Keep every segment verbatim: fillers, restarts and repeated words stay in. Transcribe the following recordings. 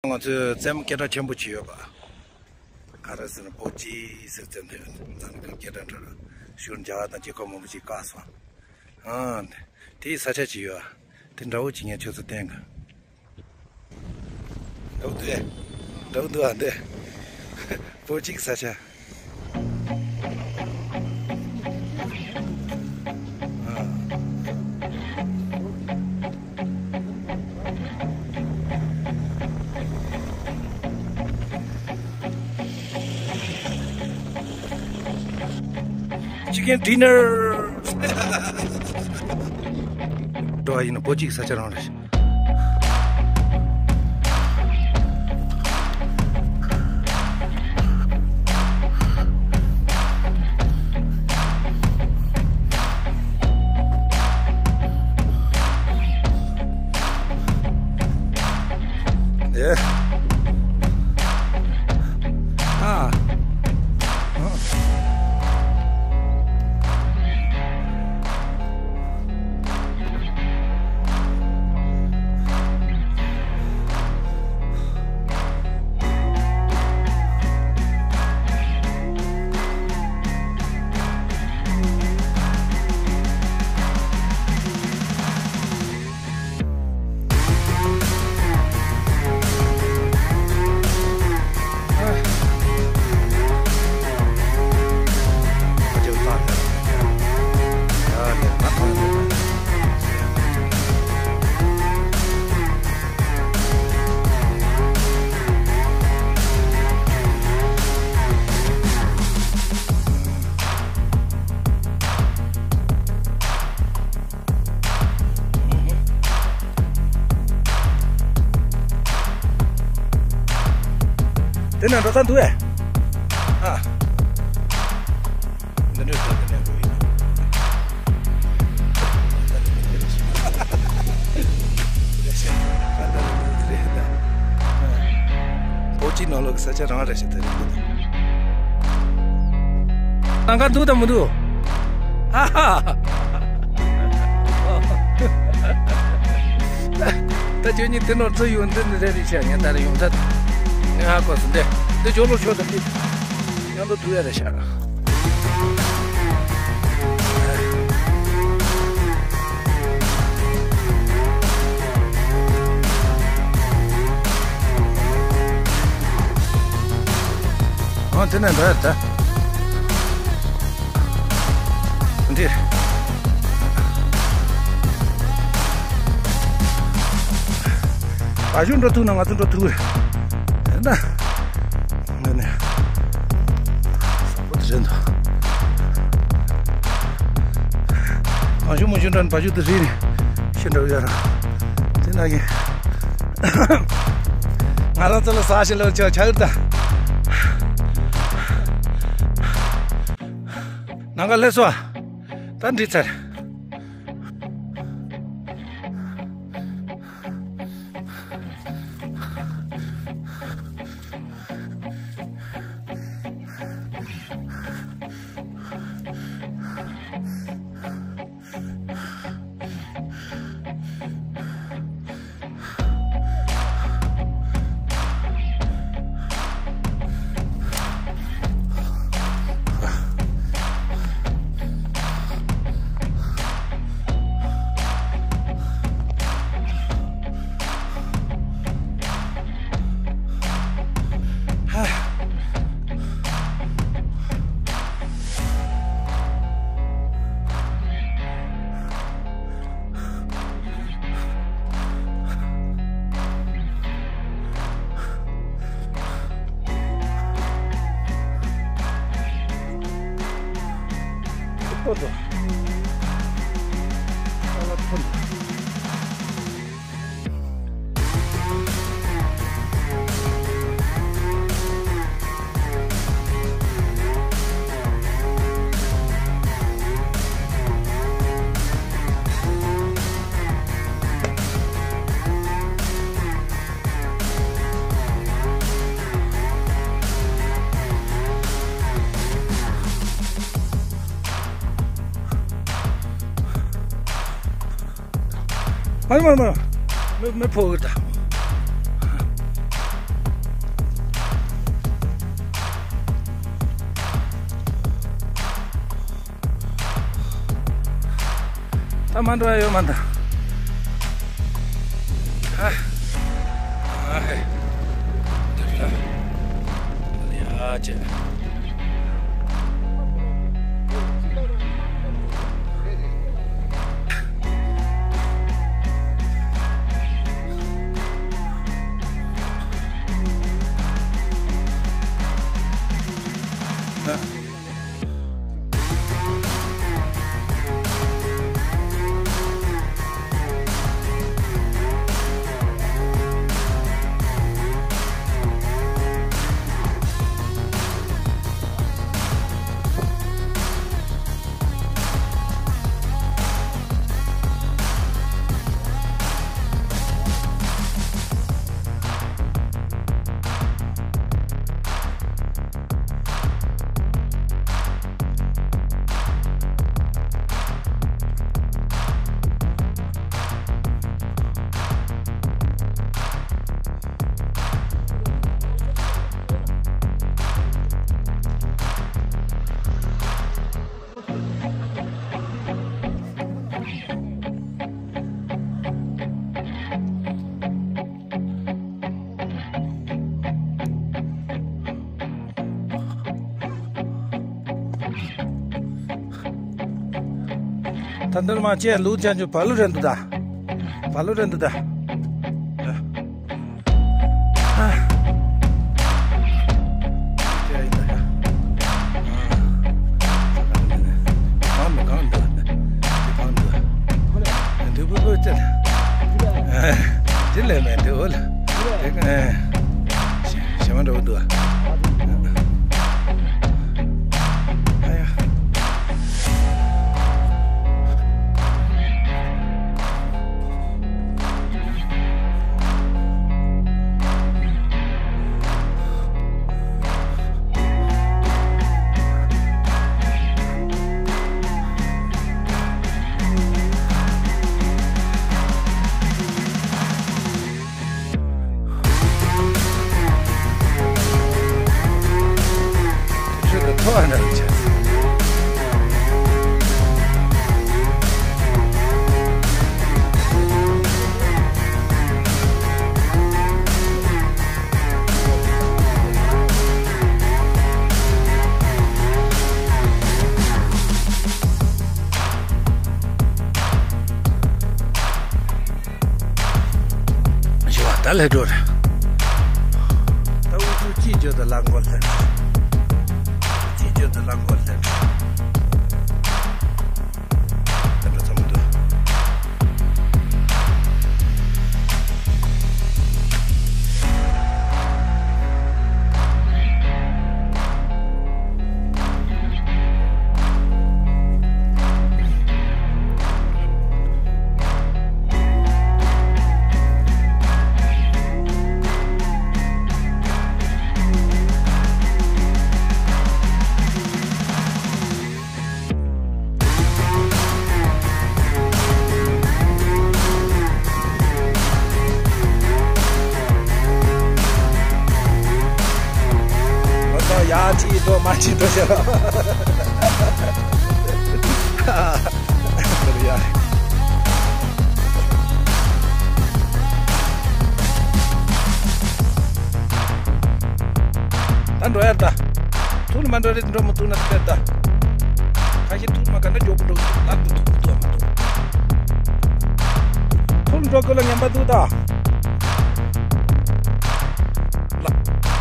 ང་ཚོས་རྩེད་མོ་སྐད་གྲགས་ཆེན་པོ་བྱས་ཡོད་པ། ག་རེ་ཟེར་ན་པོ་ཅི་ཟེར་རྩེད་མོ་དེ་རྩེད་མོ་སྐད་གྲགས་འགྲོ་ར་ཞུར་རྒྱ་གར་དང་རྒྱལ་ཁབ་མང་པོ་ཞིག་བཀག་སོང་། ཨང་། དེའི་ས་ཆ་ཅིག་ཡོད། དེ་འདྲ་བོ་ཅིག་ངས་ཁྱོད་ཚོ་བསྟན་གི། འདྲ་བོ་འདུག་ཨེ། འདྲ་བོ་འདུག་ཨ་འདི། པོ་ཅིག་ས་ཆ། Chicken dinner. འགྲོ་བ་ཡིན་ན་པོ་ཅིག་ས་ཆ་རང་རེད། ཨེ། ཨ། ཨ། དེ་ན་འགྲོ་ས་འདུག་ཨེ། ཨ། འདི་འདྲའི་ས་དེ་ནས་འགྲོ་ཡིན། ཨོ་ཅི་ནང་ལོགས་ཀྱི་ས་ཆ་རང་རེད་ཤག་དེ་རེད། ལམ་ཁ་འདུག་དང་མི་འདུག་ཨ་ཧ། ད་ཁྱོད་གཉིས་དེ་ནོར་ཚོ་ཡོང་འདི་འདི་རེད་རེད་ཤག་ངས་ད་རེ་ཡོང་ཐལ། ངས་ཧ་གོ་སོང་། འདི་འདི་ཇོ་ལོ་ཤོར་དང་འདི་མཉམ་དུ་འདུག་ཡ་རེད་ཤག་ཨ་དེ་ནས་འགྲོ་ཡ་ད། འདི། བ་ཞུ་འགྲོ་ཐུག་ན་ང་ཚོ་འགྲོ་ཐུག་རེད། ད། འདི་ནས། བཟང་པོ་དེ་རེད་འདུག་གང་བྱུང་མང་བྱུང་འགྲོ་ནས་བ་ཞུ་དེ་རིག་ནས་ཤི་འགྲོ་ཡོད་ར། དེ་ན་གི། ང་རང་ཚོ་ལ་ཟ་ཞིག་ལ་ཆ་ཆ་ཡོད་ད། ནང་ག་སླེབས་སོ། ད་འགྲིག་ཚར། མ་རེད་མ་རེད་མ་རེད། མི་མི་ཕོ་གི་ད། ད་མ་འགྲོ་ཡ་ཡོད་མ་ད། ཨ། ཨ་ཧེ། དེ་རེད། ཡ་ཅེ། ད་འདིར་མ་ཅེ་ལུག་ཅན་ཅུ་བ་ལུ་རན་དུ་ད། བ་ལུ་རན་དུ་ད། ཁྱོད་ཀྱི་ཐོག་འདྲ་བྱས། ཞི་བ་ད་ལས་འགྲོ་ར། ད་འུ་ཚོ་ཅི་བརྗོད་དུ་ལ་མགོ་ལྷན། ཅི་བརྗོད་དུ་ལ་མགོ་ལྷན། ད་འགྲོ་ཚང་མ་འདུག་ང་ཚོ་ཡར་ཁྲིད་འགྲོ་མར་ཁྲིད་འགྲོ་བྱས་ར། ཡ། ད་འགྲོ་ཡ་ད། ཐུག་ནས་མ་འགྲོ་རེད། འགྲོ་མི་ཐུབ་ན་ཐུག་ཡ་ད། ཁ་ཤས་ཐུག་མ་ག་འདྲ་མགྱོགས་པོ་འགྲོ་ལབ་ཏུ་ཐུག་མི་ཐུབ་མ་གཏོགས། ཐུག་འགྲོ་དགོས་ལ་ངན་པ་འདུག་ད། ལ།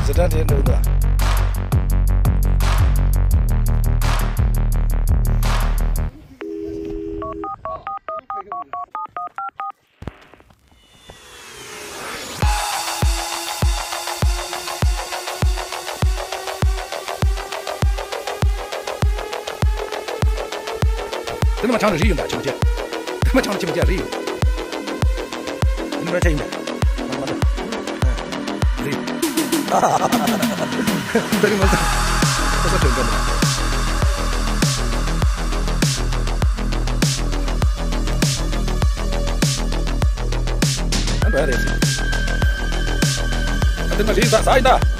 ཟི་དྲ་འདྲེ་འགྲོ་ད། དེ་ནི་མ་ཆང་རི་ཡོད་འདྲ་ཆང་ཅན། དེ་མ་ཆང་ཆི་མི་ཅན་རི་ཡོད། དེ་ནི་མ་ཆ་ཡིན་འདྲ། མ་མ་ད། རི། དེ་ནི་མ་ད། ཁོ་ཚོ་དྲན་འདྲ་མ། ཨ་འདྲ་རེད། ཨ་དེ་མ་རི་ས་ས་ཡིན་ད།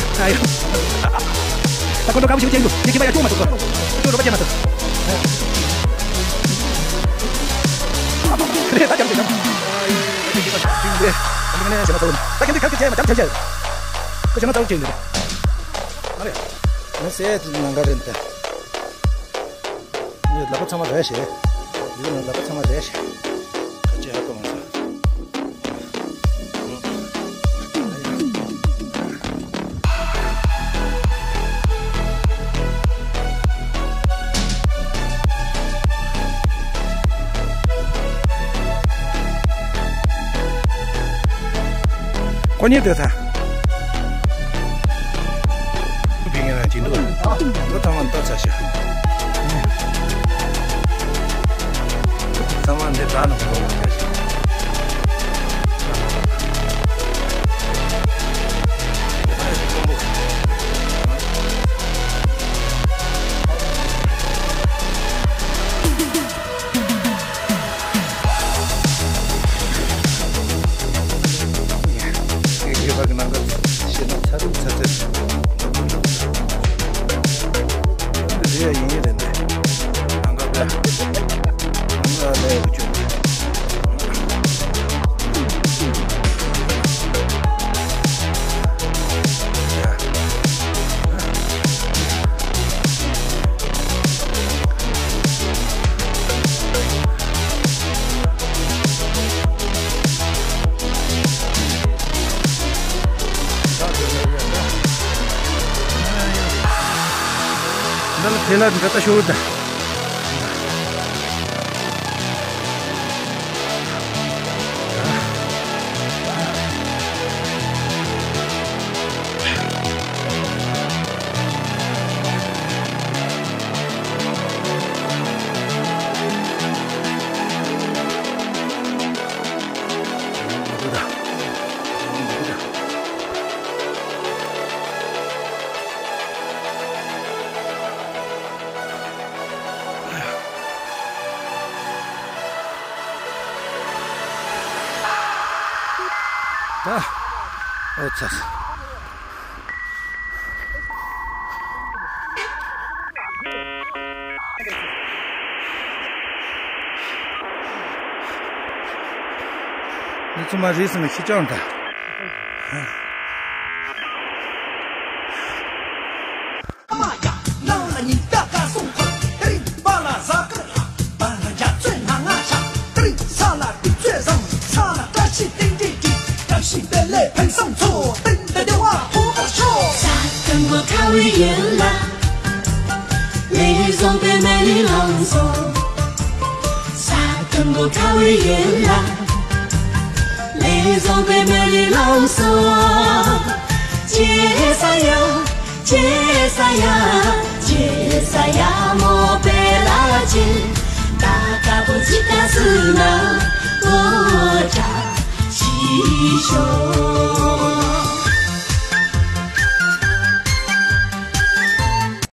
ཨ་ཡོ། ད་ཁོ་ཚོ་དགའ་པོ་ཞིག་བྱེད་འདུག་ཡིན་གཅིག་པ་ཡ་སྐྱོ་མ་ཐུབ་ཁོ་ཚོ་རོགས་པ་བྱེད་མ་ཐུབ། རེད་ད་རྒྱབ་ཤིག་རྒྱབ། ད་ཁྱེད་ཚོས་ཁ་ཁྱེད་བྱས་མ་རྒྱབ་བྱས་བྱས། ཁོ་བྱས་ན་ཚ་བོ་བྱེད་འདུག་ཨ་རེད། ང་སེ་ནང་ག་རེད་ད། ངས་ལག་པ་ཚང་མ་རལ་བྱས། ཡིན་ན་ལག་པ་ཚང་མ་རལ་བྱས། ཁ་ཆེ་ཧ་གོ་མ་སོང་། ཁོ་གཉིས་སྡོད་ས། ཕིང་ངེ་ན་ཅི་འདུག་ཨ། ཁོ་ཚང་མ་ལྟ་ཚར་ཤག་ཚང་མ་འདི་དྲག་ནས་འགྲོ་བ་བྱ་ཞིག་ངས་ཁྱེད་པར་གྱི་ནང་གི་ཤེས་ན་ཚ་ཚ་ཚ་ཚ་ཚ། འདི་ཡ་ཡིན་ཡིན་རེད་འདི། ནང་ག་པས། ནང་ག་ལས་ཡོད་ཆུང་། ནང་ལ་ཕེ་ལ་འདྲ་ལྟ་ཤོར་ད། ད། ཨོ་ཚ། འདི་ཚོ་མ་རེད་ཟེར་ན་ཁྱི་སྤྱང་འདྲ། ས་དང་པོ་ཁ་བའི་ཡུལ་ལ། ལས་བཟང་པའི་མ་ལི་ལང་སོ། ས་དང་པོ་ཁ་བའི་ཡུལ་ལ། ལས་བཟང་པའི་མ་ལི་ལང་སོ། ཅེ་ས་ཡ། ཅེ་ས་ཡ། ཅེ་ས་ཡ་མོ་པེ་ལ་ཅེ། ད་ཀ་པོ་ཅི་ཀ་སུ་ན། ཨོ་ཅ། ཤི་ཤོ།